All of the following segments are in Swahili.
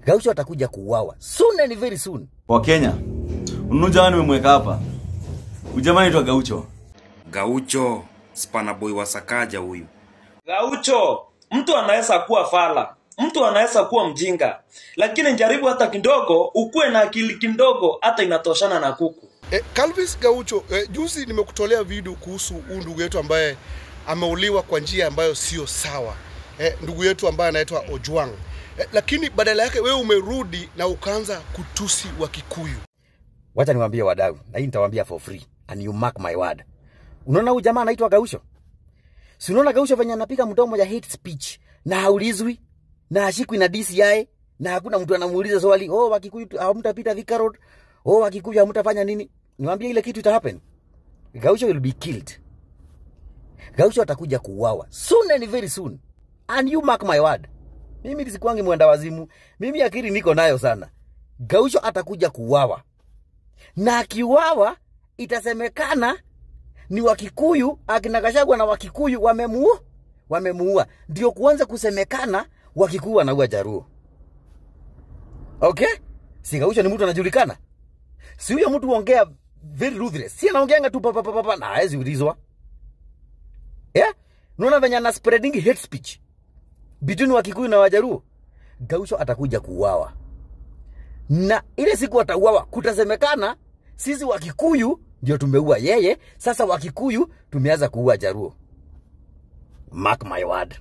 Gaucho atakuja kuuawa soon and very soon. Kwa Kenya, unuja nimemweka hapa. Ujamaa anaitwa Gaucho. Gaucho, spanaboy wa Sakaja huyu. Gaucho, mtu anaweza kuwa fala, mtu anaweza kuwa mjinga, lakini jaribu hata kidogo, ukuwe na akili kidogo, hata inatoshana na kuku. Calvis Gaucho, juzi nimekutolea video kuhusu huyu ndugu yetu ambaye ameuliwa kwa njia ambayo sio sawa. Ndugu yetu ambaye anaitwa Ojwang. Lakini badala yake wewe umerudi na ukaanza kutusi wa Kikuyu. Wacha niwaambie wadau, na hii nitawaambia for free and you mark my word. Unaona huyu jamaa anaitwa Gaucho? Si unaona Gaucho venye anapiga mdomo ya hate speech na haulizwi na hashikwi na DCI na hakuna mtu anamuuliza swali, oh Wakikuyu hamtapita Thika Road, oh Wakikuyu hamtafanya nini? Niwaambie ile kitu ita happen. Gaucho will be killed. Gaucho atakuja kuuawa soon and very soon. And you mark my word. Mimi sikuangi mwenda wazimu. Mimi akili niko nayo sana. Gaucho atakuja kuuawa. Na akiuawa itasemekana ni Wakikuyu, akina Gachagua na Wakikuyu wamemuua. Ndio kuanza kusemekana Wakikuyu wanaua Jaruo. Okay? Si Gaucho ni mtu anajulikana. Si huyo mtu huongea very ruthless. Si anaongeanga tu papa papa na haezi ulizwa. Yeah? Unaona venye ana spreading hate speech between Wakikuyu na Wajaruo. Gaucho atakuja kuuawa. Na ile siku atauawa kutasemekana sisi Wakikuyu ndio tumeua yeye. Sasa Wakikuyu tumeanza kuua Jaruo. Mark my word.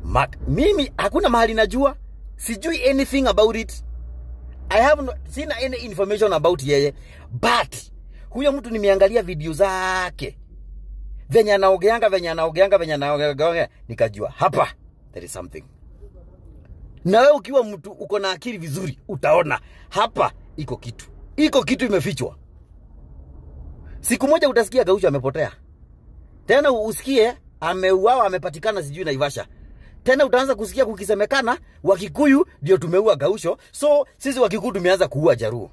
Mark, mimi hakuna mahali najua. Sijui anything about it. I have no, sina any information about yeye. But huyo mtu nimeangalia video zake. Venye anaogeanga, venye anaogeanga, venye anaogeanga, nikajua hapa there is something. Na wewe ukiwa mtu uko na akili vizuri utaona hapa iko kitu. Iko kitu imefichwa. Siku moja utasikia Gaucho amepotea. Tena usikie ameuawa, amepatikana sijui Naivasha. Tena utaanza kusikia kukisemekana Wakikuyu ndio tumeua Gaucho, so sisi Wakikuyu tumeanza kuua Jaruo.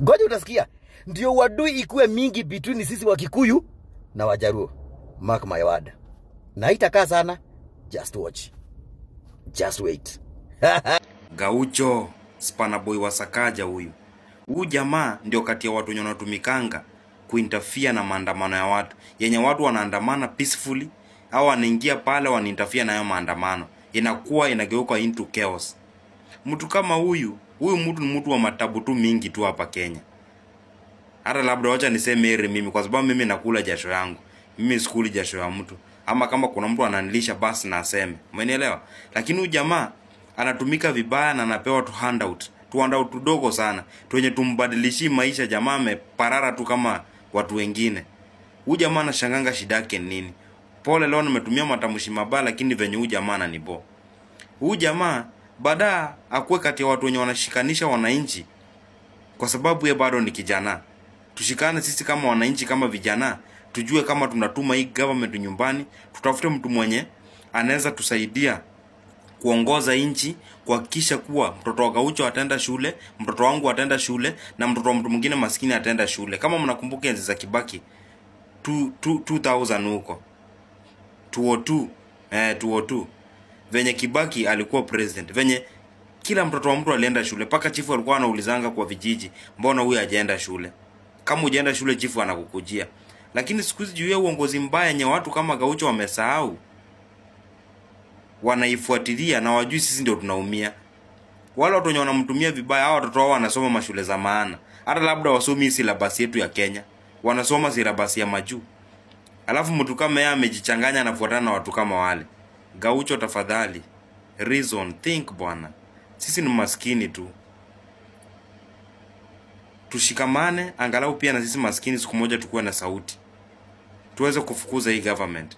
Ngoja utasikia ndio uadui ikue mingi between sisi Wakikuyu na Wajaruo. Mark my word. Na itakaa sana. Just watch. Just wait. Gaucho, spanaboy wa Sakaja huyu. Huyu jamaa ndio kati ya watu wenye wanatumikanga kuinterfere na maandamano ya watu. Yenye watu wanaandamana peacefully au wanaingia pale wanainterfere na hayo maandamano. Inakuwa inageuka into chaos. Mtu kama huyu, huyu mtu ni mtu wa matabu tu mingi tu hapa Kenya. Hata labda wacha niseme heri mimi kwa sababu mimi nakula jasho yangu. Mimi sikuli jasho ya mtu. Ama kama kuna mtu ananilisha basi na aseme. Umenielewa? Lakini huyu jamaa anatumika vibaya na anapewa tu handout. Tu handout tudogo sana. Tuenye tumbadilishi maisha, jamaa ameparara tu kama watu wengine. Huyu jamaa anashanganga shida yake nini? Pole leo nimetumia matamshi mabaya lakini venye huyu jamaa ananibo. Huyu jamaa baada akuwe kati ya watu wenye wanashikanisha wananchi kwa sababu yeye bado ni kijana. Tushikane sisi kama wananchi, kama vijana, tujue kama tunatuma hii government nyumbani, tutafute mtu mwenye anaweza tusaidia kuongoza nchi, kuhakikisha kuwa mtoto wa Gaucho ataenda shule, mtoto wangu ataenda shule na mtoto wa mtu mwingine maskini ataenda shule. Kama mnakumbuka enzi za Kibaki 2000 huko 202, 202 venye Kibaki alikuwa president, venye kila mtoto wa mtu alienda shule, paka chifu alikuwa anaulizanga kwa vijiji, mbona huyu hajaenda shule? Kama hujaenda shule chifu anakukujia. Lakini siku hizi juu ya uongozi mbaya yenye watu kama Gaucho wamesahau, wanaifuatilia na wajui sisi ndio tunaumia. Wale watu wenye wanamtumia vibaya, hao watoto wao wanasoma mashule za maana. Hata labda wasomi syllabus yetu ya Kenya, wanasoma syllabus ya majuu. Alafu mtu kama yeye amejichanganya anafuatana na watu kama wale. Gaucho tafadhali, reason, think bwana. Sisi ni maskini tu. Tushikamane angalau pia na sisi maskini siku moja tukuwe na sauti. Tuweze kufukuza hii government.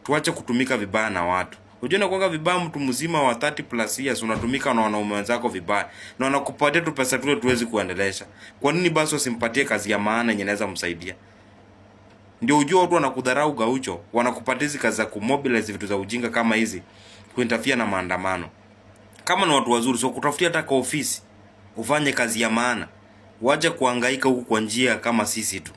Tuache kutumika vibaya na watu. Unajua inakuanga vibaya mtu mzima wa 30 plus years unatumika na wanaume wenzako vibaya na wanakupatia tu pesa tule tuwezi kuendelesha. Kwa nini basi usimpatie kazi ya maana yenye inaweza msaidia? Ndio ujue watu wanakudharau Gaucho, wanakupatia hizi kazi za kumobilize vitu za ujinga kama hizi, kuinterfere na maandamano. Kama ni watu wazuri, so kutafutia hata kwa ofisi, ufanye kazi ya maana. Waje kuhangaika huku kwa njia kama sisi tu.